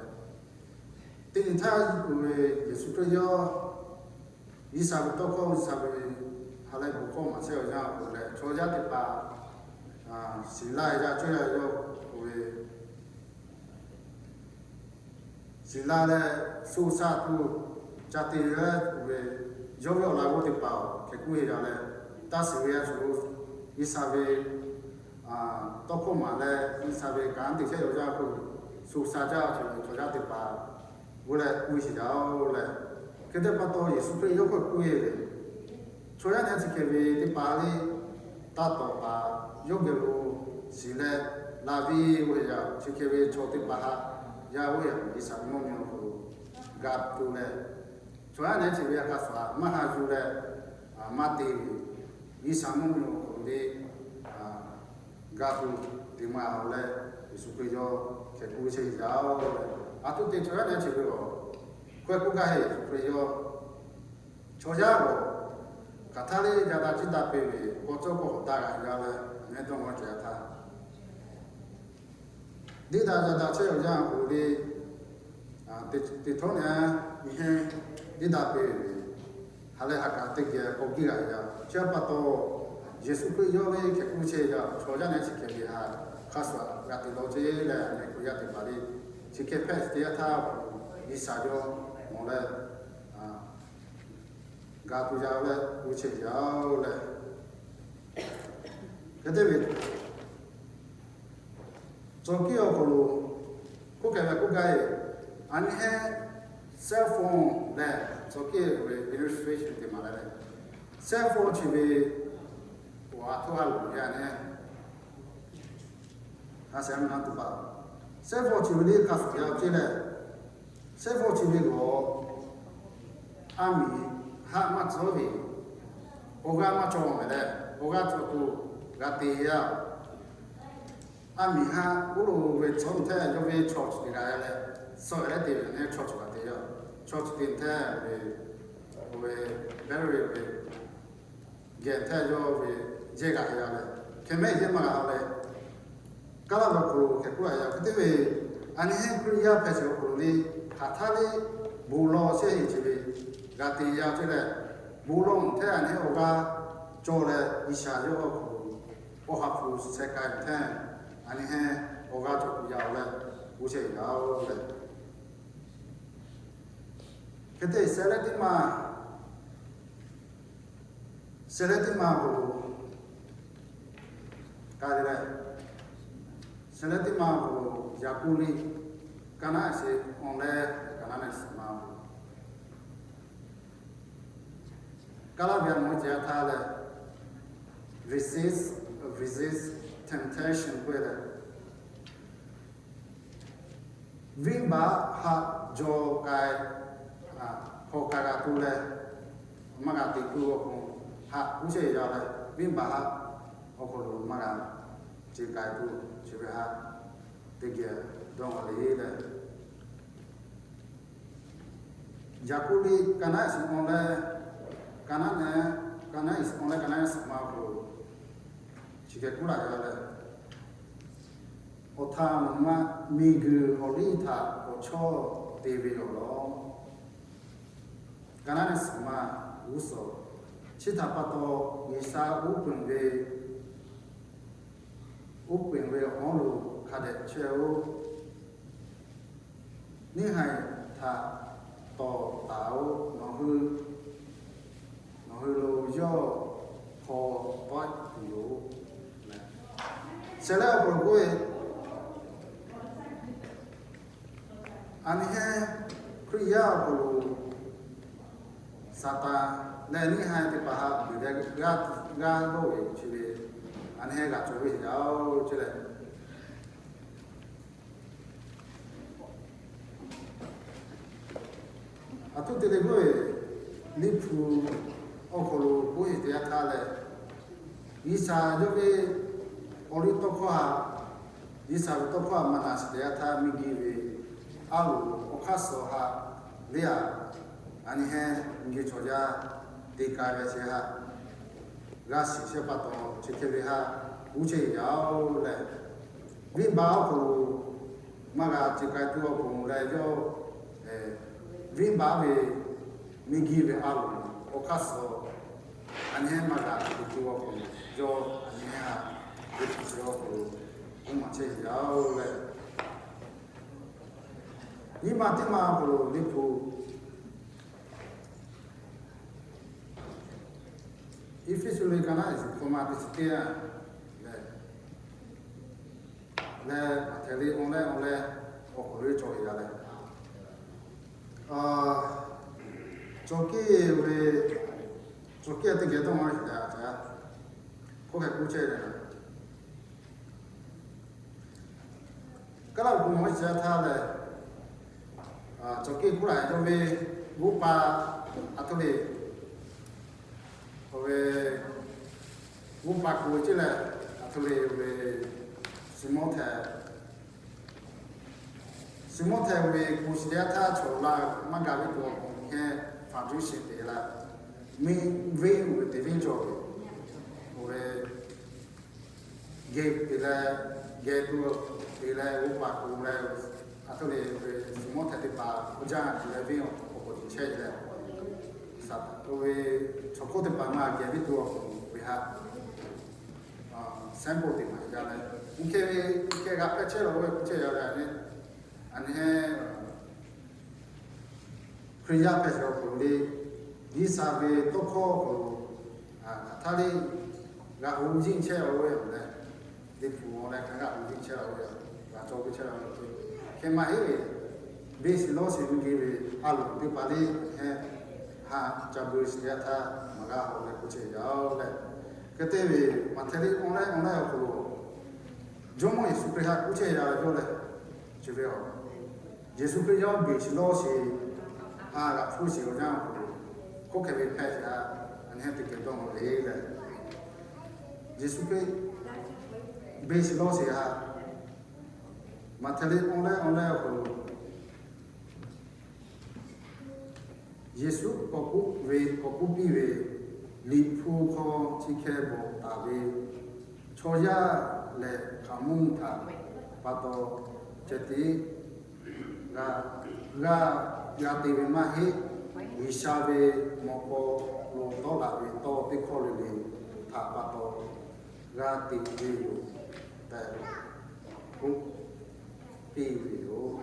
teˇ nyi htaˇ k'oˆ ve Yeˍsuˆ Hkriꞈ yawˇ G'uiˬsha ve tawˇ hkawˇ G'uiˬsha ve ha lehˬ bon hkawˇ maˍ chehˇ ve yaˇ k'oˆ leh chaw yaˇ teˇ hpaˍ shiˍ laˇ yaˇ cawˇ yaˇ yawˇ k'oˆ ve shiˍ laˇ leh sho sha tuˬ ca te leh k'oˆ ve, yawˇ ve awˬ laꞈ g'awˇ teˇ hpaˍ hk'e k'oˆ heˆ yaˇ leh, taˇ shiˍ ve yaˇ shuˍ lo G'uiˬsha ve tawˇ hkawˇ maˍ leh G'uiˬsha ve kanˉ te chehˇ yaˇ k'o, sho sha jaˇ ve chaw yaˇ teˇ hpaˍ g'uˇ leh k'oˆ ve shiˍ yaˇ oˬ leh, hk'e te pa taw Yeˍsuˆ Hkriꞈ yawˇ hk'oˆ k'oˆ ve, chaw yaˇ nehˬ chi hk'e ve teˇ hpaˍ lehˬ, taˇ tawˍ paˍ yawˇ geh lo shiˍ leh laˇ ve oˇ ve yaˇ chi hk'e ve chaw teˇ hpaˍ haꞈ yaˇ oˇ ve yaˇ G'uiˬsha ve mvuhˇ miˬ awˬ hk'aw lo ga tuˬ leh, chaw yaˇ nehˬ chi ve a hk'a shuˍ maˇ ha yuˬ leh, maˇ te ve, G'uiˬsha mvuhˇ miˬ awˬ hk'aw lo le, ga tuˬ teˇ maˬ leh, Yeˍsuˆ Hkriꞈ yawˇ hkeh kuˇ chehˇ ve yaˇ-oˬ leh, a htoꞈ te chaw yaˇ nehˬ chi ve awˬ hkawˇ k'oˆ gaˇ heˆ. Yeˍsuˆ Hkriꞈ yawˇ chaw yaˇ g'awˬ hk'aˬ htaˇ le yaꞈ daꞈ ciˉ daꞈ piˇ ve, k'aw cawˇ k'aw hawꞈ daꞈ g'a yaˇ leh, a nehˬ dawˇ maw ceh htaˇ, deˇ daꞈ yaꞈ daꞈ chehˇ awˬ yanˇ awˬ hk'aw lo le, teˇ htawˇ nehˬ nyi hehnˇ deˇ daꞈ piˇ ve, ha leh ha kaꞈ teˇ geh k'awꞈ giˇ g'a yaˇ. Chi pa taw, Yeˍsuˆ Hkriꞈ yawˇ ve hkeh kuˇ chehˇ yaˇ, chaw yaˇ nehˬ chi hkeh ve ha hk'a shuˍ g'a te law ceˇ leh, a nehˬ Hkriꞈ yaˇ teˇ hpaˍ le, chi hkeh hpehꞈ teˇ yanˇ htaˇ, G'uiˬsha yawˇ mawˬ leh, ga tuˬ yaˇ leh kuˇ chehˇ yaˇ-oˬ leh, hk'e te ve cawˬ kiˇ awˬ hk'aw lo k'oˆ hkeh ve k'oˆ gaˇ ve, a nyi hehnˇ cell phone leh cawˬ kiˇ ve illustration teˇ maˬ leh leh, cell phone chi ve awˬ a htoˇ ha loꞈ yaˇ nehˬ, ha sheh mvuhˇ naˉ tuˬ pa, cell phone chi ve le hk'a shuˍ yaˇ ceˇ leh, cell phone chi ve g'awˬ a miˍ haˆ maˇ cawˬ ve, awˬ g'aˇ maˇ cawˬ ve leh, awˬ g'aˇ cawˬ tuˬ g'a te yaˇ. A miˍ haˆ oˇ lo ve cawˬ hteˇ yawˇ ve chaw chi teˇ g'aˇ yaˇ leh, suh leh te ve nehˬ chaw chi g'a te yaˇ. Chaw chi te hteˇ ve, oˇ ve, battery ve geh hteˇ yawˇ ve jehˇ g'a yaˇ leh, hkeh mehˉ yehˇ maˇ g'a leh, Kaˇlaˇ ve awˬ hk'aw lo hkeh kuˇ a yaˇ hk'e te ve, a nyi hehnˇ Hkriꞈ yaˇ hpehꞈ sheˍ awˬ hk'aw lo le, hk'aˬ htaˇ le bon lawˬ chehˇ heˆ chi ve g'a te yaˇ ceˇ leh, bon lawˬ hteˇ a nyi hehnˇ awˬ g'aˇ cawˬ leh G'uiˬsha yawˇ awˬ hk'aw lo awˬ ha hpu sheh k'ai hteˇ, a nyi hehnˇ awˬ g'aˇ cawˬ tuˬ yaˇ-oˬ leh, kuˇ chehˇ yaˇ-oˬ leh, hk'e te sheh leh teˇ maˬ, sheh leh teˇ maˬ awˬ hk'aw lo k'ai leh, sheh leh teˇ maˬ awˬ hk'aw lo yaꞈ k'oˆ le, ka naˉ sheˍ awˬ leh ka naˉ nehˬ suhˍ ma awˬ hk'aw lo, Kaˇlaˇ ve a mawˬ ceh a htaˇ leh, resist, resist temptation k'oˆ leh, venˇbaˆ haˆ jaw k'ai, hk'aw k'ai g'a tuˬ leh, maˇ g'a te tuˬ awˬ pon haˆ kuˇ chehˇ yaˇ leh, venˇbaˆ haˆ awˬ hk'aw lo maˇ g'a ce k'ai tuˬ chi ve haˆ teˇ geh dawˇ a le leh, yaꞈ k'oˆ le, ka naˉ sheˍ awˬ leh ka naˉ nehˬ, ka naˉ sheˍ awˬ leh ka naˉ suhˍ ma awˬ hk'aw lo chi hkeh kuˇ laˇ yaˇ leh, awˬ htaꞈ maˇ miˬguiˬ awˬ liˇ htaꞈ awˬ chawˇ te ve yoˬ law. Ka naˉ nehˬ suhˍ ma g'uˇ suhˍ chi htaꞈ pa taw, G'uiˬsha uˉ peunˍ ve, uˉ peunˍ ve awˬ lo hk'a dehꞈ chehˇ-oˆ. Neˇ haiˬ htaꞈ tawˍ taˍ-oˆ. Nawˬ hui, nawˬ hui lo yawˇ hpaw tawˆ tuˬ yoˬ. Sheh leh awˬ hk'aw lo k'oˆ ve, a nyi hehnˇ Hkriꞈ yaˇ awˬ hk'aw lo Saˍtanˍ leh neˇ haiˬ teˇ hpaˍ haꞈ uiˍ leh g'aˇ g'aˇ g'awˇ ve chi ve, a nyi hehnˇ g'a cawˬ ve yaˇ-oˬ ceˇ leh, a htoꞈ te leh k'oˆ ve, Liꞈ hpu awˬ hk'aw lo k'oˆ ve teˇ yanˇ htaˇ leh, G'uiˬsha yawˇ ve awˬ liˇ tawˇ hkawˇ haꞈ, G'uiˬsha ve tawˇ hkawˇ haꞈ maˇ na shiˍ teˇ yanˇ htaˇ, miˬguiˬ ve a loˍ awˬ hk'aˇ suh haꞈ le a, a nyi hehnˇ miˬguiˬ chaw yaˇ te k'ai ve chi haꞈ g'a shiˍ shehˆ pa taw, chi hk'e ve haꞈ kuˇ chehˇ yaˇ-oˬ leh, venˇbaˆ awˬ hk'aw lo maˇ g'a ce k'ai tuˬ awˬ pon leh yawˇ, venˇbaˆ ve miˬguiˬ ve a loˍ awˬ hk'aˇ suh, a nyi hehnˇ maˇ g'a te tuˬ awˬ pon, yawˇ a nyi hehnˇ haꞈ ve tuˬ chi awˬ hk'aw lo k'oˆ maˍ chehˇ yaˇ-oˬ leh, nyiˇ maˬ teˇ maˬ awˬ hk'aw lo Liꞈ hpu Eˇfeˇsuꞈ liꞈ ka naˉ iˉ suꞈ hk'aw ma teˇ chi teˇ a leh, leh Maꞈhtehˍ liꞈ awˬ leh awˬ leh awˬ hk'aw lo cawˬ ve yaˇ leh, cawˬ kiˇ ve, cawˬ kiˇ teˇ geh dawˇ maˇ shiˍ leh a ca k'oˆ hk'e k'oˆ chehˇ ve, Kaˇlaˇ hpu mawˬ iˉ shiˍ yaˇ htaˇ lehˬ, Awˬ kiˇ k'oˆ laˇ yawˇ ve g'oˇ pa, aˬ htoꞈ le, awˬ ve g'oˇ pa k'oˍ ve ceˇ leh, aˬ htoꞈ le ve, Siˍmonˍ hteh, Siˍmonˍ hteh ve k'oˍ shiˍ teˇ g'aˇ htaˇ chaw laˇ maˇ gaˬ ve tuˬ awˬ pon hk'e, foundation te laˇ, venˇ oˇ ve te venˇ cawˬ ve, oˇ ve geh te leh, geh tuˬ te leh g'oˇ pa k'oˍ leh, aˬ htoꞈ le ve Siˍmonˍ hteh teˇ hpaˍ k'oˆ jaˇ tuˬ leh venˇ awˬ pon k'oˍ te chehˇ leh, oˇ ve chaw hk'oˆ teˇ hpaˍ maˇ geh venˇ tuˬ awˬ pon ve haꞈ, sample te maˍ jaˇ leh, oˇ hk'e ve, oˇ hk'e g'a hpehꞈ chehˇ la ve k'oˆ chehˇ yaˇ leh, aˬ nyi heˆ Hkriꞈ yaˇ hpehꞈ ve awˬ hk'aw lo le, G'uiˬsha ve tawˇ hkawˇ awˬ hk'aw lo hk'aˬ htaˇ le g'a hu jiˇ chehˇ la ve yoˬ leh, Liꞈ hpu awˬ leh hk'aˬ g'a hu jiˇ chehˇ la ve yoˬ. G'a cawˬ ve chehˇ la ve yoˬ. Hk'e maˇ heˆ ve, beˬ shiˍ lawˇ shiˍ ve geh ve a loˍ teˇ hpaˍ le, heˆ, ha ca beuꞈ shiˍ teˇ g'aˇ htaˇ maˇ g'a haw leh k'oˆ chehˇ yaˇ-oˬ leh, hk'e te ve Maꞈhtehˍ liꞈ awˬ leh awˬ leh awˬ hk'aw lo Jawˇmawˇ Yeˍsuˆ Hkriꞈ htaꞈ k'oˆ chehˇ yaˇ yawˇ leh, chi ve a, Yeˍsuˆ Hkriꞈ yawˇ beˬ shiˍ lawˇ shiˍ, ha g'a hpuˇ shiˍ awˬ yanˇ awˬ hk'aw lo, hk'oˆ hk'e ve hpehꞈ shiˍ a, aˬ nyi heˆ teˇ kehˬ dawˇ nawˬ le leh, Yeˍsuˆ Hkriꞈ beˬ shiˍ lawˇ shiˍ a, Maꞈhtehˍ liꞈ awˬ leh awˬ leh awˬ hk'aw lo Yeˍsuˆ k'awꞈ k'oˆ ve, k'awꞈ k'oˆ piˇ ve, Liꞈ hpu hk'aw chi hk'e bvuhꞈ taˍ ve, chaw yaˇ lehˬ hkaoˍmonˇ htaꞈ pa taw ceh tiˉ g'a, g'a, g'a te ve maˇ heˆ. G'uiˬsha ve mawꞈ k'aw lo tawˆ la ve tawˇ teˇ hkawˇ le le htaꞈ pa taw g'a te ve yoˬ tehꞈ k'oˆ piˇ ve yoˬ.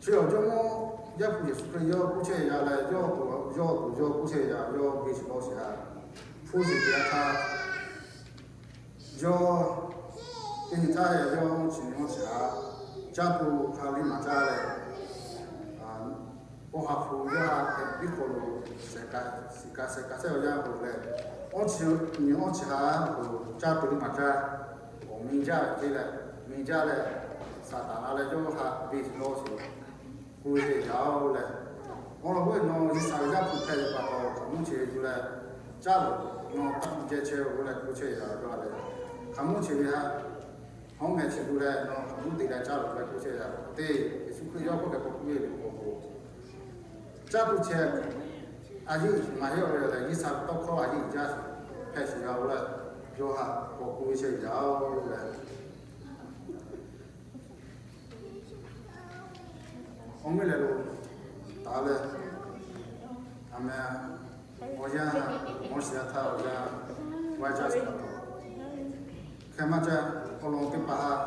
Chi awˬ Jawˇmawˇ Yaˇ hpu Yeˍsuˆ Hkriꞈ yawˇ k'oˆ chehˇ yaˇ leh, yawˇ tuˬ yawˇ tuˬ yawˇ k'oˆ chehˇ yaˇ, yawˇ beˬ shiˍ lawˇ shiˍ a, hpuˇ shiˍ teˇ g'aˇ htaˇ, yawˇ teˇ nyi htaˇ yawˇ chi nyi awˇ chi haꞈ caˇ tuˬ hk'a liˇ maˍ caˇ leh, awˬ ha hpu yawˇ htaꞈ hpehꞈ piˇ hk'aw lo, shiˍ kaꞈ shiˍ kaꞈ shehˍ kaꞈ shehˍ awˬ yanˇ k'o leh, awˇ chi nyi awˇ chi haꞈ k'o caˇ tuˬ liˇ maˍ caˇ, awˬ miˇ jaˇ ve ceˇ leh, miˇ jaˇ leh, Saˍtanˍ la leh yawˇ htaꞈ beˬ shiˍ lawˇ shiˍ k'oˆ ve yaˇ-oˬ leh, awˬ lawn k'o nawˬ G'uiˬsha ve Yaˇ hpu hpehꞈ ve pa taw hkaoˍmonˇ chi ve tuˬ leh, caˇ loˬ, nawˬ taˇ jehˇ chehˇ-oˬ leh k'oˆ chehˇ yaˇ ve a leh, hkaoˍmonˇ chi ve haꞈ hawˉ meh chi tuˬ leh nawˬ hkaoˍmonˇ te leh caˇ loˬ leh k'oˆ chehˇ yaˇ teˇ, Yeˍsuˆ Hkriꞈ yawˇ k'oˆ hk'e k'oˆ piˇ ve k'o k'o, caˇ tuˬ chehˇ a yeˇ maˇ heˆ-oˬ ve leh, G'uiˬsha ve tawˇ hkawˇ a yeˇ jaˇ hpehꞈ shiˍ yaˇ-oˬ leh, yawˇ htaꞈ k'awꞈ k'oˆ ve chehˇ yaˇ-oˬ leh, awˬ mehˇ leh lo taˍ leh, aˬ meh, awˬ yanˇ, awˬ shiˍ htaˇ awˬ yanˇ, vaˇ jaˇ shiˍ pa taw, hk'e maˇ caˇ, awˬ lawn teˇ hpaˍ htaꞈ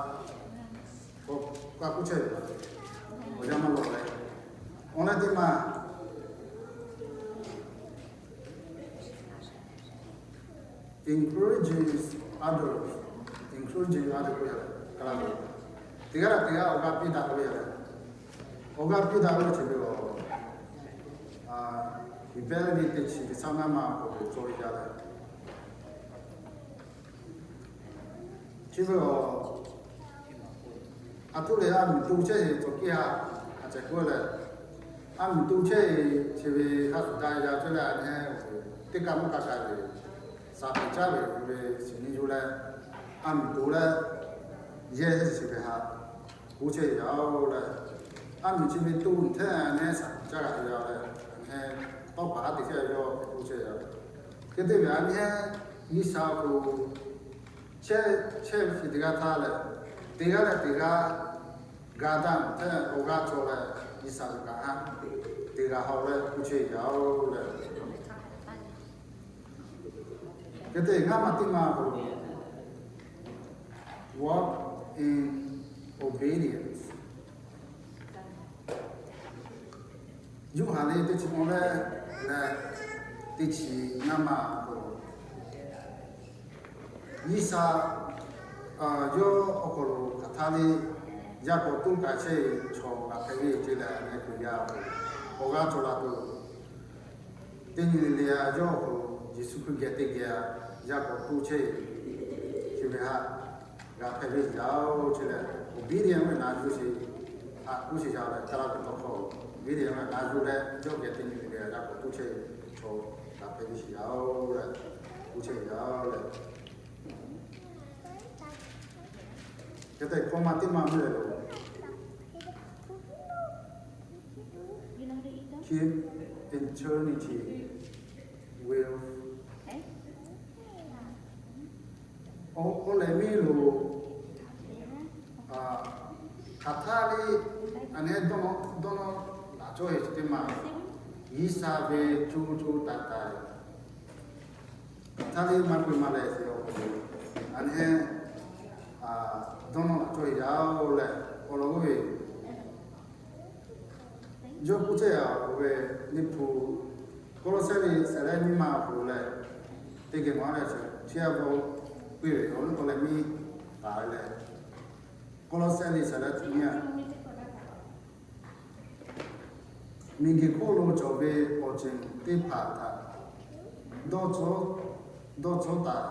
k'awꞈ k'oˆ chehˇ ve, awˬ yanˇ maˇ lawˬ leh, awˬ leh teˇ maˬ encouraging others, encouraging others k'oˆ yaˇ leh, ka la ve, teˇ g'aˇ leh teˇ g'aˇ awˬ g'aˇ piˇ daꞈ ve leh, awˬ g'aˇ piˇ daꞈ ve chi ve a, Heˍbrehˇ liꞈ teˇ chi ve saˉ ngaˇ ma k'awꞈ ve cawˬ ve yaˇ leh, chi ve a, aˬ htoꞈ leh a miˬ to chehˇ ve cawˬ kiˇ a, a ceh k'oˆ leh, a miˬ to chehˇ ve chi ve ha daꞈ yaˇ chehˇ leh a nyi teˇ kaˇ mvuhˇ kaˇ ka ve, shaˍ tiꞈ caˉ ve ve shiˍ nyi yuˬ leh, a miˬ to leh, yehˇ chi ve haꞈ k'oˆ chehˇ yaˇ-oˬ leh, a miˬ chi ve to hteˇ a nyi shaˍ tiꞈ caˉ g'a ve yaˇ leh, a nyi tawˇ paˍ haˉ te chehˇ yaˇ k'oˆ chehˇ yaˇ. Hk'e te ve a nyi G'uiˬsha k'o chehˇ ve chi teˇ g'aˇ htaˇ leh, teˇ g'aˇ leh teˇ g'aˇ ga daꞈ hteˇ awˬ g'aˇ cawˬ leh, G'uiˬsha ve kaꞈ haˉ teˇ g'aˇ haw leh k'oˆ chehˇ yaˇ-oˬ leh, hk'e te ngaˇ ma teˇ ma k'o, walk in obedience. Yoˇhanˬ liꞈ teˇ chi awˬ leh leh teˇ chi ngaˇ ma k'o, G'uiˬsha yawˇ awˬ hk'aw lo hk'aˬ htaˇ le yaˇ k'awꞈ toˇ k'ai chehˇ ve chaw g'a hpehꞈ ve ceˇ leh, a nyi Hkriꞈ yaˇ awˬ g'aˇ cawˬ la tuˬ, teˇ nyi le le a yawˇ awˬ hk'aw lo Yeˍsuˆ Hkriꞈ geh teˇ geh a yaˇ k'awꞈ toˇ chehˇ ve chi ve haꞈ g'a hpehꞈ ve yaˇ-oˬ chehˇ leh, obedience ve naˍ yuˬ sheˍ haꞈ k'oˆ sheˍ yaˇ leh, kaˇ laˇ ve tawˇ hkawˇ Viˉ teˇ yanˇ ngaˬ zuh leh jawˇ geh teˇ nyi ve leh a daꞈ k'awꞈ k'oˆ chehˇ ve chaw g'a hpehꞈ ve shiˍ yaˇ-oˬ leh, k'oˆ chehˇ ve yaˇ-oˬ leh, hk'e te hkawˇ ma teˇ ma mvuhˇ leh lo, keep eternity with, awˬ lehˬ miˇ lo hk'aˬ htaˇ le, a nehˉ dawˇ nawˇ laꞈ cawˇ ve chi teˇ ma, G'uiˬsha ve co co taiˍ taiˍ hk'aˬ htaˇ le maˇ k'oˆ maˇ leh ve awˬ hk'aw lo, a nehˉ dawˇ nawˇ laꞈ cawˇ ve yaˇ-oˬ leh, awˬ lawn k'oˆ ve, yawˇ k'oˆ chehˇ ve, Liꞈ hpu Kawˇlawˇsehˇ ve shehˍ leh nyiˇ ma awˬ hk'aw lo leh, teˇ geh maˇ leh chi a bvuhꞈ piˇ ve awˬ leh miˇ taˍ ve leh, Kawˇlawˇsehˇ ve shehˍ leh nyiˇ ma Miˬguiˬ hk'oˆ lo cawˬ ve awˬ ceuˬ teˇ hpaˍ htaꞈ dawˇ dawˇ cawˇ taˍ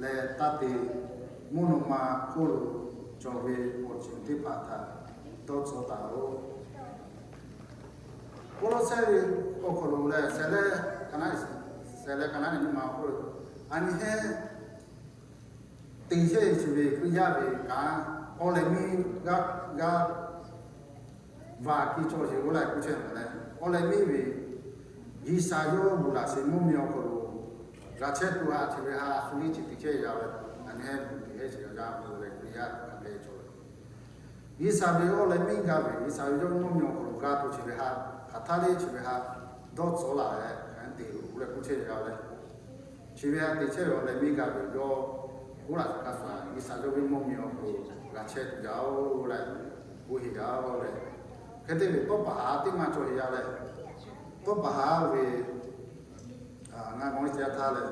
leh, taˇ te. Mvuhˇ naw ma hk'oˆ lo cawˬ ve awˬ ceuˬ teˇ hpaˍ htaꞈ dawˇ cawˇ taˍ-oˬ. Kawˇlawˇsehˇ ve awˬ hk'aw lo leh, shehˍ leh ka naˉ, shehˍ leh ka naˉ nyiˇ ma awˬ hk'oˆ lo, a nyi heˉ teꞈ chehˇ ve chi ve Hkriꞈ yaˇ ve kanˉ, awˬ lehˬ miˇ g'a g'a vaˬ ki cawˬ sheˍ-oˬ leh k'oˆ chehˇ ve leh, awˬ lehˬ miˇ ve G'uiˬsha yawˇ bvuhꞈ laˬ sheˍ mvuhˇmiˬ awˬ hk'aw lo g'a chehˇ tuˬ ha chi ve ha hk'aˬ hk'e chi teꞈ chehˇ yaˇ ve, a nyi heˉ bvuhꞈ teꞈ chehˇ sheˍ yaˇ ve leh Hkriꞈ yaˇ hk'a hpehꞈ cawˬ ve G'uiˬsha ve awˬ lehˬ miˇ gaˇ ve, G'uiˬsha ve yawˇ mvuhˇmiˬ awˬ hk'aw lo g'a tuˬ chi ve ha, hk'aˬ htaˇ le chi ve ha dawˇ cawˇ laˬ leh hk'aˬ hk'e te-oˬ leh k'oˆ chehˇ ve yaˇ leh, chi ve ha teꞈ chehˇ ve awˬ lehˬ miˇ gaˇ ve yawˇ k'oˆ laˬ hk'a shuˍ, G'uiˬsha yawˇ ve mvuhˇmiˬ awˬ hk'aw lo g'a chehˇ tuˬ yaˇ-oˬ leh, k'oˆ heˆ yaˇ-oˬ leh, hk'e te ve tawˇ paˍ haˍ teˇ ma cawˬ heˆ yaˇ leh, tawˇ paˍ haˍ ve ngaˬ g'awˇ ce a htaˇ leh,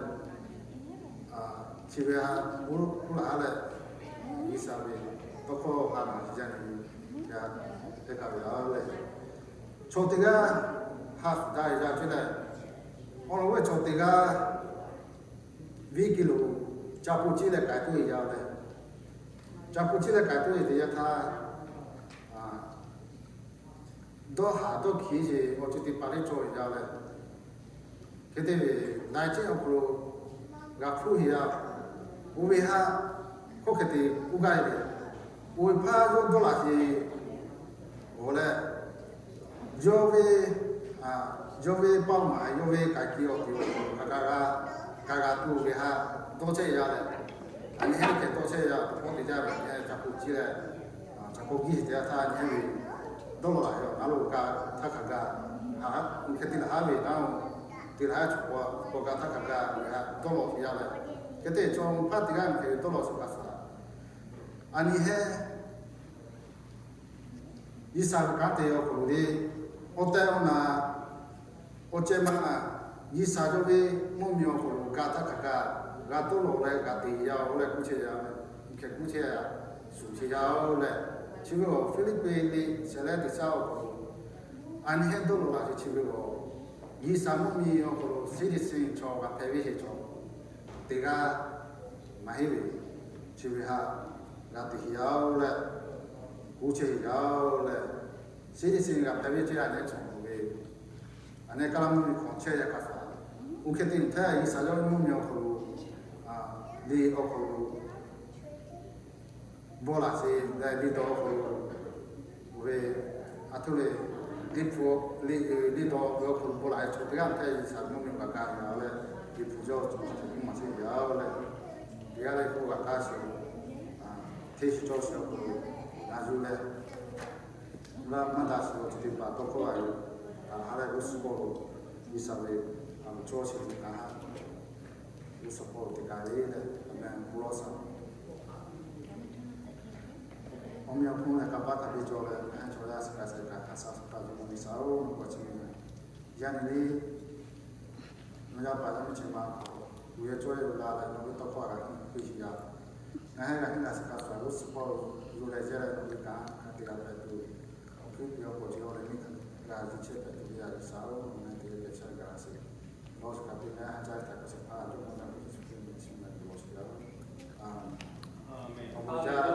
chi ve ha k'oˆ laˬ ha leh, G'uiˬsha ve tawˇ hkawˇ ha maˍ ci jaˇ nyi, a, teˇ hk'a ve a leh, chaw teˇ g'aˇ ha shuˍ daꞈ ve yaˇ ce leh, awˬ lawn ve chaw teˇ g'aˇ viˉ ki lo ca hpu ciˉ leh k'ai toˆ ve yaˇ leh, ca hpu ciˉ leh k'ai toˆ ve teˇ yanˇ htaˇ, dawˇ haˍ dawˇ hkiˉ ce awˬ ceuˬ teˇ hpaˍ le cawˬ ve yaˇ leh, hk'e te ve laiˉ ceuˬ awˬ hk'aw lo g'a hpuˇ heˆ yaˇ. Oˇ ve ha hkawˇ hk'e te k'oˆ gaˇ ve, oˇ ve hpaˇ yawˇ dawˇ laˬ ce awˬ leh, yawˇ ve, yawˇ ve paˇ maˍ yawˇ ve k'ai ki awˬ te awˬ hk'aw lo hk'a gaˇ g'a, hk'a g'a tuˬ ve ha dawˇ chehˇ yaˇ leh, a nyi heˉ kehˬ dawˇ chehˇ yaˇ, tawˇ hkawˇ te jaˇ ve nyi heˉ ca hpu ciˉ leh, ca hk'oˆ giˇ te yaˇ htaˇ nyi heˉ ve dawˇ law laˬ ve awˬ na lo g'a htaˇ hk'a gaˇ, ha, hk'e te laˬ haˉ ve naˉ-oˬ, te laˬ haˉ chaw k'aw g'a htaˇ hk'a gaˇ ve ha dawˇ law ve yaˇ leh, hk'e te chaw hpaˇ teˇ g'aˇ hk'e dawˇ law shuˍ k'a shuˍ, a nyi heˉ G'uiˬsha ve kanˉ te awˬ hk'aw lo le, awˬ tehˬ awˬ na awˬ ceh ma, G'uiˬsha yawˇ ve mvuhˇmiˬ awˬ hk'aw lo g'a htaˇ hk'a gaˇ, g'a dawˇ law leh g'a te yaˇ-oˬ leh k'oˆ chehˇ yaˇ, hk'e k'oˆ chehˇ shuˍ chehˇ yaˇ-oˬ leh, chi ve awˬ Hpiˇliˇpiˆ liꞈ shehˍ leh teˇ shaˉ awˬ hk'aw lo, a nyi heˉ dawˇ law laˬ ve chi ve awˬ, G'uiˬsha mvuhˇmiˬ awˬ hk'aw lo citizen chaw g'a hpehꞈ ve sheˍ chaw teˇ g'aˇ maˇ heˆ ve, chi ve ha g'a te heˆ yaˇ-oˬ leh, k'oˆ chehˇ heˆ yaˇ-oˬ leh, citizen g'a hpehꞈ ve ce a nyi heˉ chaw k'oˆ ve, a nyi heˉ kaˇ laˇ mvuhˇmiˬ hk'aw chehˇ yaˇ hk'a shuˍ, oˇ hk'e te htaˇ G'uiˬsha yawˇ ve mvuhˇmiˬ awˬ hk'aw lo, liꞈ awˬ hk'aw lo bawˆ laˬ sheˍ leh, liꞈ dawˬ awˬ hk'aw lo ve, a htoꞈ le, liꞈ hpu, liꞈ, liꞈ dawˬ ve awˬ hk'aw lo bawˆ laˬ ve chaw teˇ g'aˇ htaˇ G'uiˬsha mvuhˇmiˬ g'a gaˇ ve yaˇ leh, liꞈ hpu yawˇ cawˬ ma te k'oˆ maˇ chehˇ yaˇ-oˬ leh, teˇ g'aˇ leh k'oˆ g'a kaˇ sheˍ, hteˇ shiˍ cawˇ shiˍ awˬ hk'aw lo g'a yuˬ leh, laˇ maˇ daꞈ shiˍ awˬ ceuˬ teˇ hpaˍ tawˇ hkawˇ g'a yuˬ, ha leh g'uˇ suhˍ hpawˇ lo G'uiˬsha ve a loˍ cawˇ sheˍ teˇ hpaˍ, g'uˇ suhˍ hpawˇ lo teˇ kaˬ le leh, a meh k'oˆ lawˇ shaˍ. Awˬ meh awˬ hpon leh kanˇ paˆ hk'a biˇ cawˬ leh, ngaˬ hui chaw yaˇ suh kaꞈ suh kaꞈ hk'a sha suh kaꞈ yawˇ mawˇ G'uiˬsha-oˬ, nawˬ k'awꞈ chi ve yaˇ nyi le, nawˬ yaˇ paˍ yaˇ miˇ chi ma hk'aw, uˬ yehˬ cawˇ yehˬ lo la leh nawˬ ve tawˇ hkawˇ a g'a henˇ hkui shiˍ yaˇ. Ngaˬ hui g'a henˇ g'a suh kaꞈ suh g'uˇ suhˍ hpawˇ lo yuˬ leh yehˇ leh nawˬ ve kanˉ hk'a te g'a hpehꞈ tuˬ, awˬ hkuiˉ puiˍ awˬ pawˬ chi awˬ leh miˇ hk'a g'a yuˬ chehˇ hpehꞈ tuˬ ve yaˇ G'uiˬsha-oˬ, nawˬ meh te leh shaˉ g'a suh lawˇ suh kaꞈ te leh a ca htaꞈ kaꞈ suh hpaˇ a tuˬ mawˇ jaˇ ve Yeˍsuˆ Hkriꞈ ve chi ma lawˬ suh yaˇ-oˬ. A, awˬ bon jaˇ